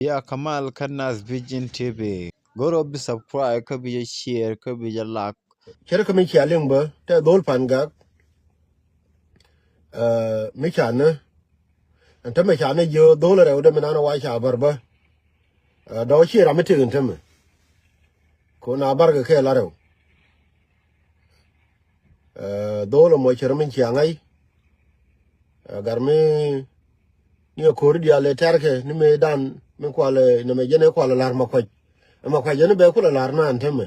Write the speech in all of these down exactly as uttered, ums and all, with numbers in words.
Ya Kamal kä Nas Vision T V. Goro bi subscribe kä bi jɛ share kä bi jɛ like. Cɛ rɛ kä mi cia liŋ bä tɛ dhol Pan Gak. Ɛ, mi ca nä ɛn tämɛ ca nä jiö dhol rɛw dɛ mi nan wa ca bär bä. Ɛ, dɔ̱ŋ ci ram mi tik ɛn tämɛ. Ko na bär kɛ kɛ la rɛw. Ɛ, dhol mɔ cɛ rɛ mi cia ŋa̱c. Ɛ, gar mi ni ɛ ko̱ri diaal ɛ tɛrkɛ ni mëë dan mi kual ɛ nɛmɛ jɛn ɛ kual ɛ la̱r Makuac. Ɛ Makuac jɛn ɛ bɛ kulɛ la̱r na ɛn tämɛ.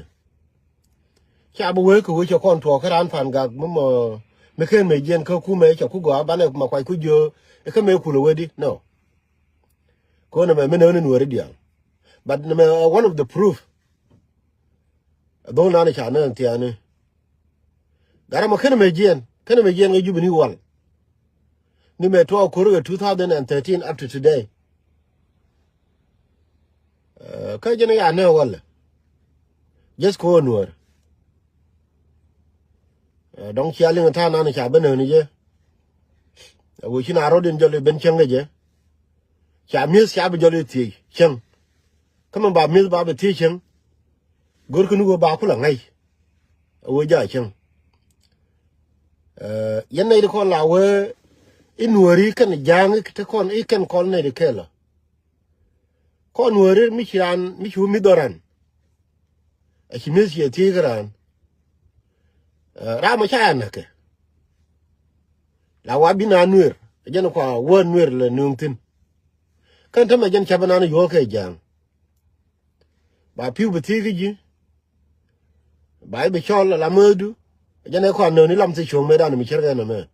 Ca bi wee kɛ wee cɛ kɔn tuɔɔk kä raan Pan Gak mi mɔ mi ken mɛ jiɛn kä kumɛ cɛ ku gɔaa banɛ Makuac ku jiö ɛ kä mɛ kulɛ wee di nɔ. Ko nɛmɛ mi nɛ wä ni nuɔri diaal. But nɛmɛ, uh, one of the proof. Dhol nan ca nɛ thiani. Gar mɔ ken mɛ jiɛn ken mɛ jiɛn kä Jubini wal. Ni mɛ tuɔɔk ko̱ri kɛ two thousand and thirteen up to today. Ɛ, kä jɛn ya nɛ walɛ. Just ko nuɔr. Ɛ, dɔ̱ŋ cia liŋ ta̱a̱ nan ca ben ni jɛ. Ɛ, wecin a rɔ̱diɛn jɔl i̱ ben cäŋ kɛ jɛ. Ca mi̱eth ca bi jɔl i̱ thiec cäŋ. Kä mɛ ba mi̱eth ba bi thiec cäŋ. Go̱rkɛ ni wä ba kulɛ ŋa̱c. Ɛ wä ja cäŋ. Ɛ, yɛn nɛy ti kɔn la wee i̱ nuɔri kɛn ja̱a̱ŋ i̱ te kɔn i̱ kɛn kɔn nɛy ti kɛl ɔ. Kɔn nuɔri mi ci raan mi ci wä mi dhɔran. Ɛ ci mi̱eth ciɛ thiec kä raan. Ɛ, ram ɔ ca ya näkɛ. La wa bi na nuer ɛ jɛn kua wä nuer lɛ nuŋ thi̱n. Kɛn tämɛ jɛn ca bi nan yuɔ̱ɔ̱k kɛ ja̱a̱ŋ. Ba pi̱w bi thiec kä ji̱. Ba i̱ bi cɔl ala määtdu. Jɛn ɛ kɔn nööni lam thi cuɔ̱ŋ mëëdan mi cär kɛ nɛmɛ.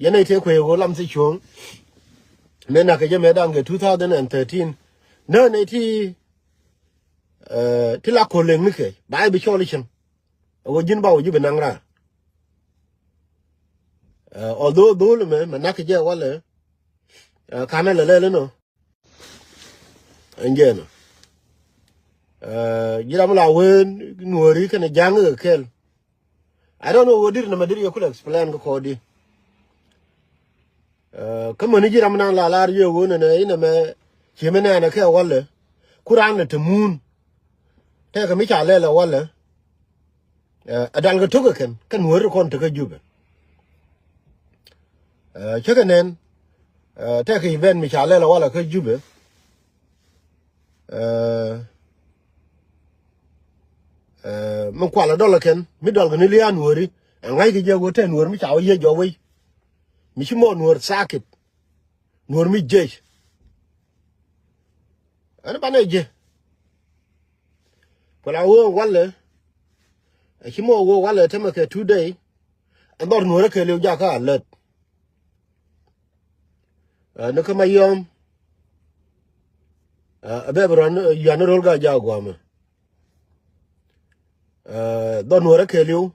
Yɛn ɛ tëë kuec ɣöö lam thi cuɔ̱ŋ. Mëë nak kɛ jɛ mëëdan kɛ two thousand and thirteen. Nöön ɛ ti, ɛ, ti la ko̱l lëŋ ni kɛ ba i̱ bi cɔl i̱ cäŋ. Ɛ ɣöö ji̱n ba wä ji̱ bi naŋ raar. Ɛ, although dhol mɛ mɛ nak kɛ jɛ walɛ. Ɛ, kanɛ lɛ lɛl inɔ. Ɛn jɛn ɔ. Ɛ, ji̱ ram la wen nuɔri kɛnɛ ja̱ŋ kɛ kɛl. I don't know wä dir nɛmɛ dir yɛ kulɛ explain kä kɔɔdi. Ɛ, kä mäni ji̱ ram nan la lar yɛ wä nɛnɛ inɛ mɛ ci mɛ nɛnɛ kɛ walɛ. Ku ran lɛ te muun. Tɛkɛ mi ca lɛl ɛ walɛ. Ɛ, ɛ dal kɛ tok ɛ kɛn kä nuɔri kɔn tekä Jubɛ. Ɛ, cä kɛ nɛn, ɛ, tɛkɛ event mi ca lɛl ɛ walɛ kä Jubɛ. Ɛ, ɛ, mi kualɛ dɔl ɛ kɛn mi dɔl kɛ ni lia̱a̱ nuɔri. Ɛ ŋa̱ckɛ jɛ wä tɛ nuɔri mi ca wä yiec jɔk wei. Mi ci mɔ nuɔr sakit. Nuɔr mi jec. Ɛn banɛ jɛ. Kuɛ la wee walɛ. Ɛ ci mɔ wee walɛ tämɛ kɛ two day. Ɛ dhɔr nuɔrɛ kɛ liw jakä alert. Ɛ ni kä Mayɔm. Ɛ bɛ bi rɔn, ɛ, yuan rol ga ja guamɛ. Ɛ dhɔr nuɔrɛ kɛ liw.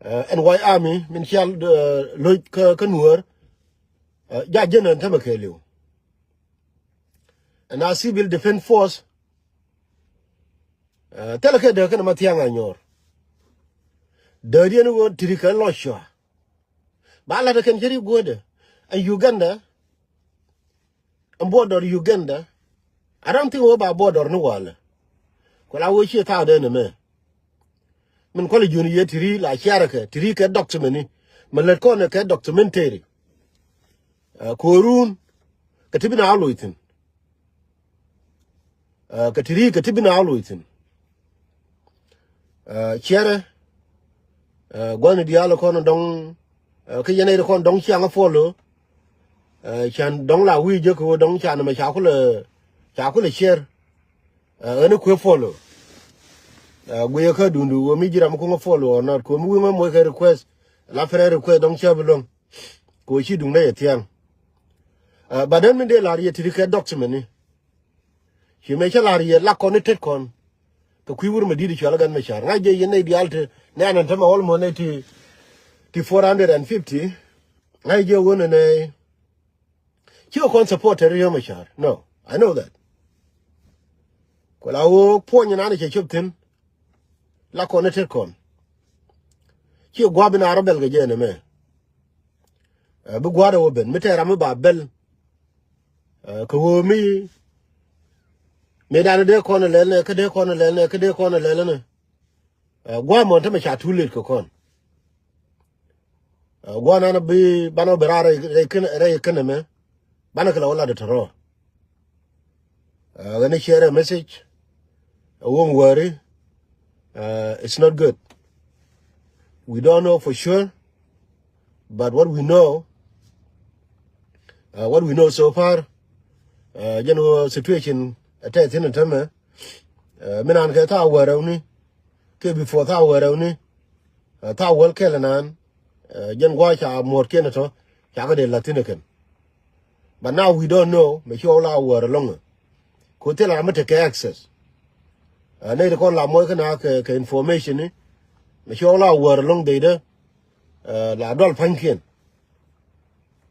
Ɛ N Y Army min cial, ɛ, loc kä, kä nuɔr. Ɛ ja jɛn ɛn tämɛ kɛ liw. Ɛn a Civil Defense Force. Ɛ, thilɛ kɛ dee kɛn ma thiaŋ a nyɔɔr. Dee diɛn wä tiri kɛ lɔc cua. Ba lat kɛn cä ri guädɛ. Ɛn Uganda. Ɛn border Uganda. I don't think wä ba border ni walɛ. Kula wä cie thaw dee ni mɛ. Min kualɛ juni yɛ tiri la ciarɛ kɛ tiri kɛ document ni. Ma lät kɔn kɛ documentary. Ɛ, ko̱run kɛ ti bi na loc thi̱n. Ɛ, kɛ ti ri kɛ ti bi na loc thi̱n. Ɛ, ciɛrɛ, ɛ, gua̱ni diaal kɔn dɔŋ, ɛ, kä yɛn ɛ kɔn dɔŋ ciaŋ follow. Ɛ, can dɔŋ la wi̱i̱ jek kɛ wä dɔŋ can mɛ ca kulɛ, ca kulɛ share. Ɛ, ɣän kuɛ follow. Ɛ, guiyɛ kä dundu wä mi jiram kuŋä follow or not. Kuɛ mi wi̱i̱ ŋä moc kɛ request. La friend request dɔŋ cä bi luäŋ. Kɛ wä ci duŋdä yɛ thiaŋ. Ɛ, but then mi dee lar yɛ ti ri kɛ document ni. Ci mëë cä la̱r yɛ lak kɔn i̱ tet kɔn. Kɛ kui̱ wur mɛ di̱t i̱ cual i̱ gan mɛ ca̱r ŋa̱c jɛ yɛn nɛy diaal ti nɛ̈ɛ̈n ɛn tämɛ almost nɛy ti, ti four hundred and fifty. Ŋa̱c jɛ ɣöö nɛ nɛy ci kɛ kɔn support tɛr yɛ mɛ ca̱r. No, I know that. Ku la ɣöö puɔ̱ny nan cɛ cop thi̱n. Lak kɔn i̱ tet kɔn. Ci gua̱a̱p in a rɔ bɛl kɛ jɛ ɛn ɛmɛ. Ɛ, bi gua̱a̱r ɛ wä ben mi tɛɛr ram mi ba bɛl. Ɛ, kɛ ɣöö mi, Mëë dan dee kɔn lɛl nɛ, kä dee kɔn lɛl nɛ, kä dee kɔn lɛl nɛ. Ɛ, gua̱a̱ mɔn tämɛ ca too late kɛ kɔn. Ɛ, gua̱a̱ nan bi banɛ wä bi raar rɛy, rɛy kän, rɛy kän ɛmɛ. Banɛ kɛ la wä lat tɔrɔ. Ɛ, ɣän share a message. Ɛ, wä mi wäri. Ɛ, it's not good. We don't know for sure. But what we know, uh, what we know so far, uh, jɛn wä situation ɛ tɛth thi̱n ɛ tämɛ, uh, mi nan kɛ thaw wäl rɛwni, kɛ before thaw wäl rɛwni, uh, thaw wäl kɛl nan, uh, jɛn gua̱a̱ ca muɔ̱ɔ̱tkiɛn ɛ tɔ, ca kɛ dee la̱th thi̱n ɛ kɛn. But now we don't know, mɛ ci ɣɔw la wäl ɛlɔ̱ŋ. Ku thilɛ ram mi tekɛ access. Uh, nɛy ti kɔn la moc kä na kɛ, kɛ information ni, mɛ ci ɣɔw la wäl ɛlɔ̱ŋ dee dee, uh, la dual pa̱nykiɛn.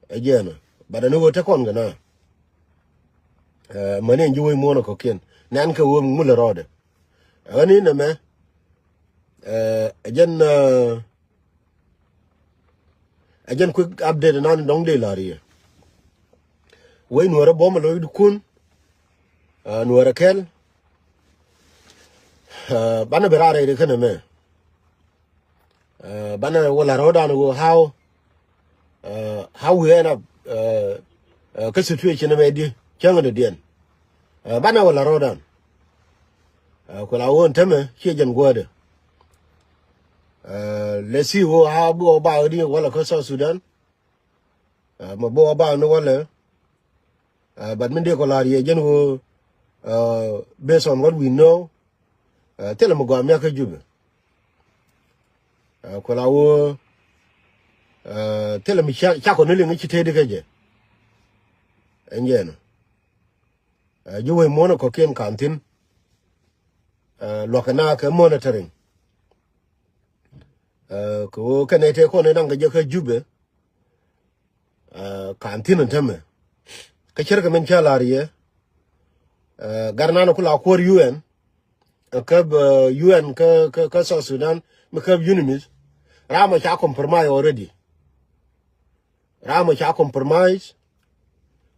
Ɛ jɛn ɛ. But ɛn ɣöö te kɔn kɛ na. Uh, mäni ɛn ji̱ wec muɔ̱ɔ̱n ɛ kɔ̱kiɛn. Nɛn kɛ ɣöö mi ŋulɛ rɔɔdɛ. Ɛ ɣän in ɛmɛ, uh, ɛ jɛn, uh, ɛ jɛn quick update nan dɔ̱ŋ dee la̱r yɛ. Wec nuäärä buɔ̱m ɛ lo̱cdikun, uh, nuäärä kɛl, uh, banɛ bi raar rɛy ri känɛ mɛ. Uh, banɛ wä la̱r rɔ̱dan wä how, uh, how we end up, uh, uh, kä situation mɛ di cäŋ ni diɛn. Uh, banɛ wä la̱r rɔ̱dan. Uh, ku la wä ɛn tämɛ ciɛ jɛn guädɛ. Uh, let's see wä how bi wä ba wä di wä la kä South Sudan. Uh, mɛ bi wä ba ni wä lɛ. Uh, but min dee kɔ la̱r yɛ jɛn wä, uh, based on what we know. Uh, thilɛ mi gɔaa miak kä Jubɛ. Uh, ku la wä, uh, thilɛ mi ca, cakɔ ni liŋ ci tëëdi kä jɛ. Ɛn jɛn ɛ. Uh, ji̱ wec muɔ̱ɔ̱n ɛ kɔ̱kiɛn ka̱n thi̱n. Uh, luɔ̱kɛ na kɛ monitoring. Uh, kɛ ɣöö kɛn nɛy tëë kɔn ëë naŋ kɛ jɛ kä Jubɛ. Uh, ka̱n thi̱n ɛn tämɛ. Kä cärkɛ min cä la̱r yɛ. Uh, gat nan ku la kuäär U N. Uh, käp, uh, U N kä, kä, kä South Sudan mi käp UNMISS. Ram ɔ ca compromise already. Ram ɔ ca compromise.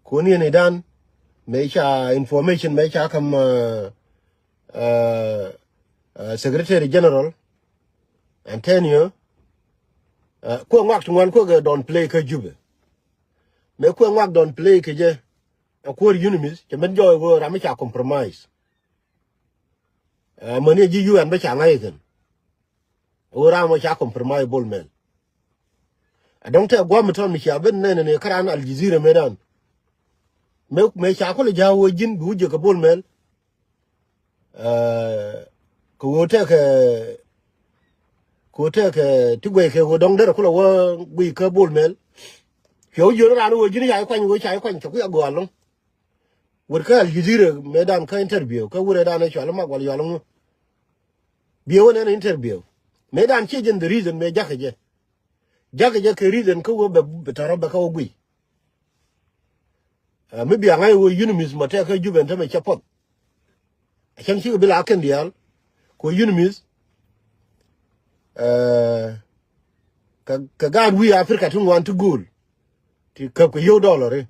Kun yɛn idan mëë ca information mëë ca käm, uh, uh, uh, Secretary General Antonio, uh, kuɛ ŋuak ti ŋuan kuɛ kɛ downplay kä Jubɛ. Mëë kuɛ ŋuak downplay kɛ jɛ, ɛ kuäär UNMISS cɛ min jɔɔc wä ram mi ca compromise. Uh, mäni ji̱ U N bä ca ŋa̱c kɛn. Wä ram wä ca compromise Bol Mel. A dɔ̱ŋ tɛ guam mi tɔn mi cia ben nɛn ni kä ran Al Jazeera mëë dan. Mëë, mëë ca kulɛ ja̱ wä ji̱n bi wä jiɛ kɛ Bol Mel. Uh, kɛ wä tɛ kɛ, kɛ wä tɛ kɛ ti guɛy kɛ wä dɔ̱ŋ derɛ kulɛ wä guiy kä Bol Mel. Cuɛ wä jiön ran wä ji̱n ca kuany wä ca kuany cɛ kui̱ a gɔaa lo̱ŋ. Wut kä Al Jazeera mëë dan kä interview kä wurɛ dan ɛ cual mak wal yɔl ŋu. Biɛ wä nɛn interview. Mëë dan ciɛ jɛn the reason mëë jakä jɛ. Jakä jɛ kɛ reason kä wä bɛ, bɛ tɔrɔ bɛ kä wä guiy. Uh, mi bia ŋa̱c wä UNMISS mɔ tɛk kä Jubɛ ɛn tämɛ cɛ puɔth. A cäŋ cikɛ bi la kɛn diaal. Kɛ wä UNMISS. Uh, kɛ, kɛ gaat wi̱i̱ Africa ti ŋuan ti go̱o̱l. Ti käp kɛ yio̱w dollar i̱.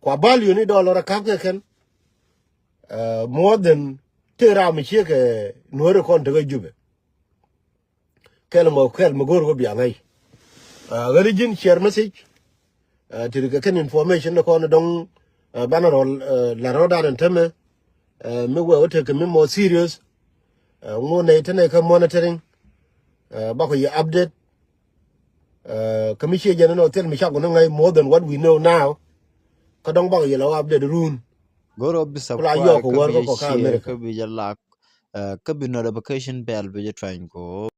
Kua value ni dollar a käp kɛ kɛn. Uh, more than tëë ram mi ciek kɛ nuääri kɔn tekä Jubɛ. Kɛl mɔ kɛl mi go̱o̱r wä bia ŋäc. Uh, ɣäri ji̱n share message. Uh, ti ri kɛ kɛn information ni kɔn dɔ̱ŋ, uh, banɛ rɔl, uh, la rɔ̱dan ɛn tämɛ. Uh, mi wee wä tekɛ mi more serious. Uh, ŋu nɛy te nɛy kä monitoring. Uh, bakɔ yɛ update. Uh, kä mi cie jɛn ni nɔ thil mi cak wä ni ŋäc more than what we know now. Kä dɔ̱ŋ bakɔ yɛ la wä update run. Go̱r ɔ bi subscribe kä bi yɛ share kä bi jɛ like. Uh, kä bi notification bell bi jɛ tuany ko.